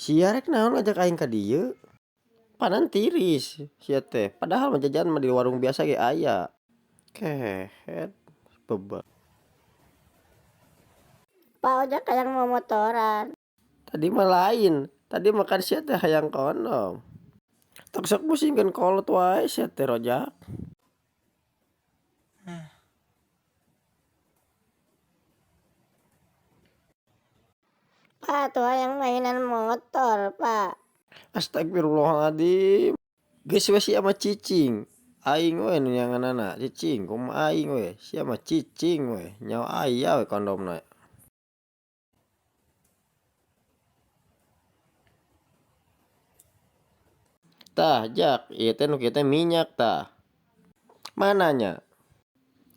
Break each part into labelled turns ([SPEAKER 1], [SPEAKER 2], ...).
[SPEAKER 1] Sia rek naon ngajak aing ka dieu? Panan tiris sia teh, padahal mah jajan mah di warung biasa ge aya. Kehed bebek.
[SPEAKER 2] Pak Ojak hayang momotoran.
[SPEAKER 1] Tadi mah lain, tadi mah kan sia teh hayang kondom. Tong sok musingkeun kolot wae sia teh Rojak.
[SPEAKER 2] Pak tuh hayang mainan motor, Pak.
[SPEAKER 1] Astagfirullahaladzim. Geus we sia mah cicing. Aing we nu neanganana cicing kumaha aing we, sia mah cicing we, nyaho aya we kondomna. Tah Jak, ieu teh nu kieu teh minyak tah. Mana nya?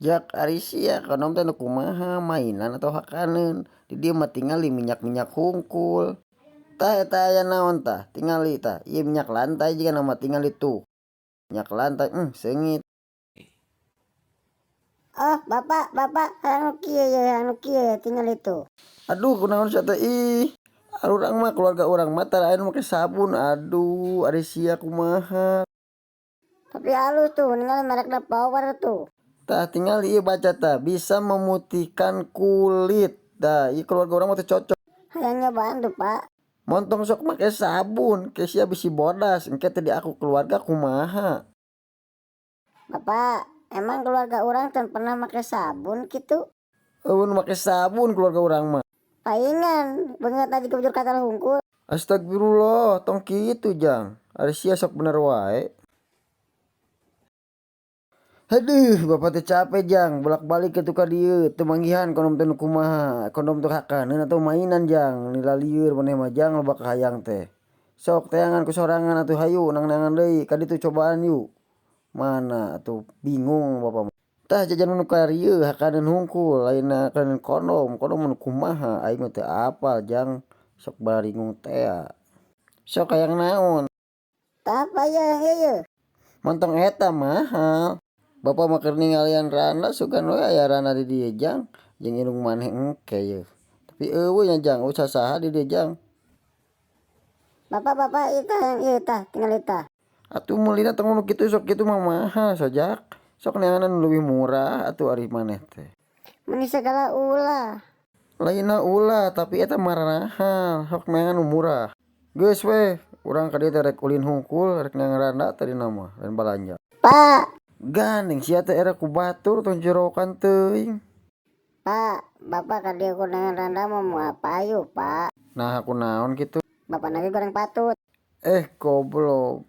[SPEAKER 1] Jak ari sia kondom teh nu kumaha, mainan atau hakaneun? Di dieu mah tingali minyak-minyak hungkul. Tah eta aya naon tah, tingali tah, ieu minyak lantai jigana mah tingali tuh. Minyak lantai, seungit.
[SPEAKER 2] Oh, bapak, bapak, hayang nu kieu ye, hayang nu kieu ye, tingali tuh.
[SPEAKER 1] Aduh kunaon sia teh ih. Urang mah keluarga urang mah tara aya nu make sabun, aduh ari sia kumaha.
[SPEAKER 2] Tapi halus tuh, ningali merekna Power tuh.
[SPEAKER 1] Tah tingali ieu baca tah, bisa memutihkan kulit. Tah ieu keluarga urang mah teu cocok.
[SPEAKER 2] Hayang nyobaan tuh, Pak.
[SPEAKER 1] Montong sok make sabun, ke sia bisi bodas, engke teh diaku keluarga kumaha.
[SPEAKER 2] Bapak, emang keluarga urang can pernah make sabun kitu?
[SPEAKER 1] Eueuh nu make sabun keluarga urang mah.
[SPEAKER 2] Paingan, beungeutna jiga bujur katal hungkul.
[SPEAKER 1] Astagfirullah, tong kitu Jang. Ari sia sok bener wae. Haduh, bapak teh capek Jang, bolak-balik kitu ka dieu, teu manggihan kondom teh nu kumaha, kondom teh hakaneun atau mainan Jang, lila lieur maneh mah Jang loba kahayang teh. Sok teangan ku sorangan atuh hayu nang-neangan deui ka ditu cobaan yuk. Mana atuh bingung bapak mah. Tah jajan nu karieu hakaneun hungkul, lain hakaneun kondom, kondom nu kumaha aing mah teu apal Jang, sok baringung tea. Sok hayang naon?
[SPEAKER 2] Tah apa ieu yang ieu?
[SPEAKER 1] Montong eta mahal. Bapak mah keur ningalian randa sugan we aya randa di dieu Jang, jeung indung maneh engke yeuh. Tapi eueuh nya Jang, eueuh sasaha di dieu Jang.
[SPEAKER 2] Bapak, bapak ieu tah yang ieu tah, tingali tah.
[SPEAKER 1] Atuh meulina tong nu kitu sok kitu mah mahal sojak. Sok neangan nu leuwih murah atuh ari maneh teh.
[SPEAKER 2] Meuni sagala ulah.
[SPEAKER 1] Lainna ulah tapi eta mah mahal, sok neangan nu murah. Geus we, urang ka dieu teh rek ulin hungkul, rek neangan randa tadina mah, lain balanja.
[SPEAKER 2] Pak.
[SPEAKER 1] Gandeng sia teh era ku batur tong jerokan teuing.
[SPEAKER 2] Pak, bapak ka dieu ku neangan randa mah moal payu, Pak.
[SPEAKER 1] Nah, kunaon kitu?
[SPEAKER 2] Bapak lagi goreng patut.
[SPEAKER 1] Goblok.